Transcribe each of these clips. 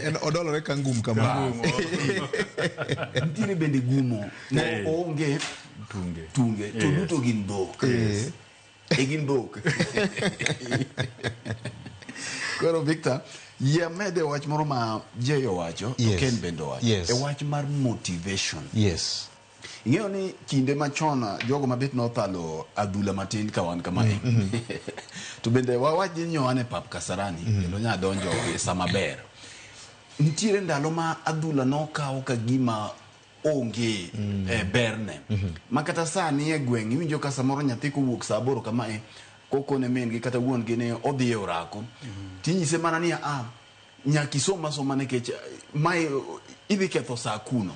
En odolore ka ngum kama. Nitiere bende gumo ma oonge tunge. Tunge to duto gin dhok. E gin dhok. Koro Victor, yie amede wach moro ma Jay owacho to Ken bende owacho. E wach mar motivation. Ing'eyo ni kinde machon jogo mabet nothalo adhula matin ka wan kamae. To bende wawach ni nyo wan e pap Kasarani kendo nya donjo e sama ber. Nitiere ndalo ma adhula nokaw ka gima onge e berne. Ma kata sani e gweng' iwinjo ka samoro nyathi kowuok saa 8 kamae kokone min gi kata wuon gi ni odhi e orako. Tinyise mana ni a nyaka isom asoma nikech mae idhi ketho saa kuno.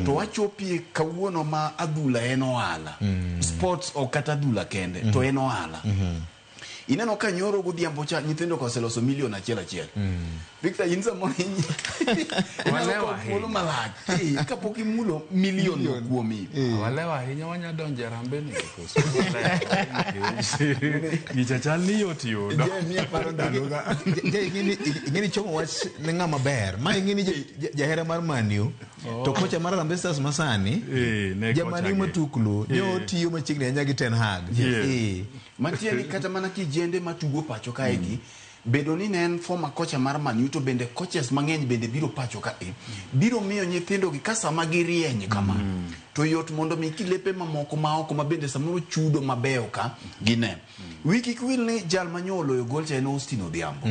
To wachopie kawuono ma adhula en ohala. Sports ok kata adhula kende to en ohala. Ineno ka nyoro godhiambo cha nyithindo ka oseloso milion achiel achiel. Victor, in samoro inyalo Walewa kawo thuolo ahinya. malach kapok imulo milion no kuomi. Walewa ahinya, wanya donjo e rambe ni koso walewa? Gicha chal ni yot yudo. Je, miya paro ndalo ga. Je, ing'eni chomo wach ne ng'ama ber. Ma ing'eni jahera mar Man U to kocha mar Harambee Stars masani Ne ja Man U kocha gi. matuklu nyo tiyo machiegni ahinya gi Ten Hag. Mantie ni kata mana kijende matugo pacho kae gi bedo ni ne en former kocha mar Man U to bende coaches mang'eny bende biro pacho ka e biro miyo nyithindo gi ka sama girieny kama to yot mondo mi kilepe mamoko ma oko ma bende samoro chudo mabeyo ka gine. Wi kik wil ni jal manyo oloyo gol cha en Austin Odhiambo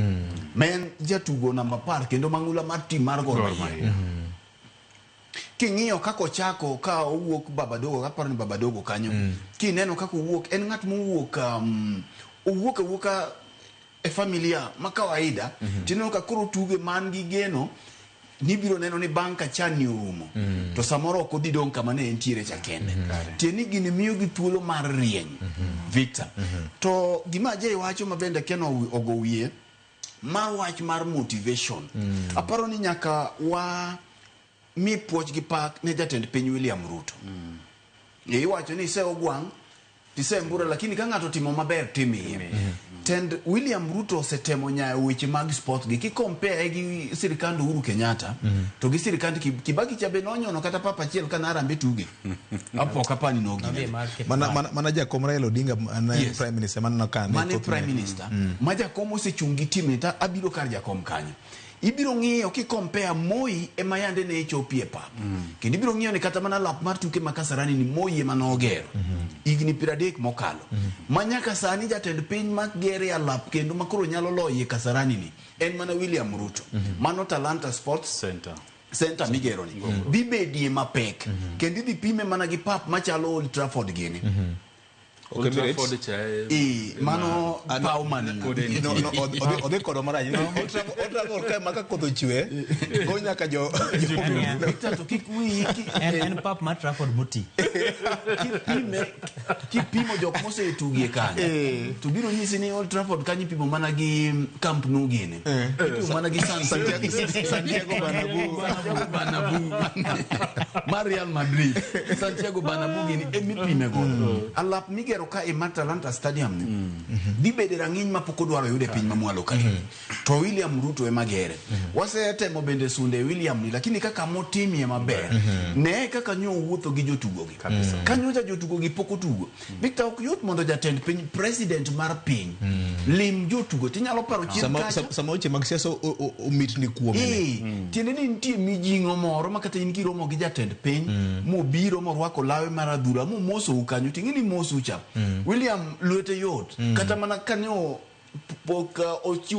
ma en jatugo namba 10 kendo mang'ula mar tim mar Gor Gor Mahia. Mahia. King'iyo kaka ochako ka owuok Babadogo, aparo ni Babadogo kanyo, kineno kaka owuok, en ng'at mowuok owuok awuoka e familia ma kawaida, tineno ka koro tuge man gi geno ni biro neno ni bang' ka chan ni orumo to samoro ok odhi dong' kama ne entiere cha kende. Tie ni gini miyo gi thuolo mar rieny, Victor. To gima Jay wacho ma bende Ken ogo wiye mar wach mar motivation, aparo ni nyaka wa mi puoch gi pak ne jatend piny William Ruto. Iwacho ni ise ogwang' tise mbura, lakini ka ng'ato timo maber timiye. Tend William Ruto osetemo nyayo weche mag sport gi ki compare gi sirikand Uhuru Kenyatta to gi sirikand Kibaki cha be nonyono kata papa achiel ka Harambee tuge. Apok apani nogine. Mana jakom Raila Odinga ne prime minister maneno ka ne Mane thothne. prime minister ma jakom osechung' gi team ni ta abiro kar jakom kanyo. Ibiro ng'iyo ki compare Moi ema yande ne chopie pap. Kendo ibiro ng'iyo ni kata mana lap mar tuke ma Kasarani ni Moi ema nogero. Higni 30 mokalo. Ma nyaka sani jatend piny ma gere alap kendo ma koro nyalo loye Kasarani ni en mana William Ruto. Mano Talanta Sports Center. Center migero ni. Dhi bedie mapek. Kendo idhi pime mana gi pap machalo Old Trafford gini. Ok Old Emirates. Trafford cha Mano paw man pod en No, no, odhi kodwa marach. Old Trafford kae ma ka koth ochwe, go nyaka jo Victor, to kik wiyi En pap mar Trafford moti. Kipimo jok mosetugie kanyo to biro nyisi ni Old Trafford kanyo ipimo mana gi Camp Nou gini, ipimo mana gi San Santiago Bernabeu. Santiago Bernabeu mar Real Madrid, Santiago Bernabeu gini emipime godo. Alap migero ka e mar Talanta Stadium ni dhi bedo e rang'iny ma pok odwaro yudo e piny mamwalo kae to William Ruto ema gere. Wasetemo bende sunde William ni, lakini kaka motimie maber ne kaka nyo owuotho gi jotugo gi kanyocha jotugo gi pok otugo. Victor, ok yot mondo jatend piny, president mar piny, lim jotugo tinyalo paro chien kacha Sama weche mag siasa omitni kuome ni. Tiende ni nitie mijing'o moro ma kata in kiromo gi jatend piny mobiro morwako lawe mar adhula momosou kanyo ting'e ni mosou cha. William lwete yot kata mana kanyo pok ochiwo.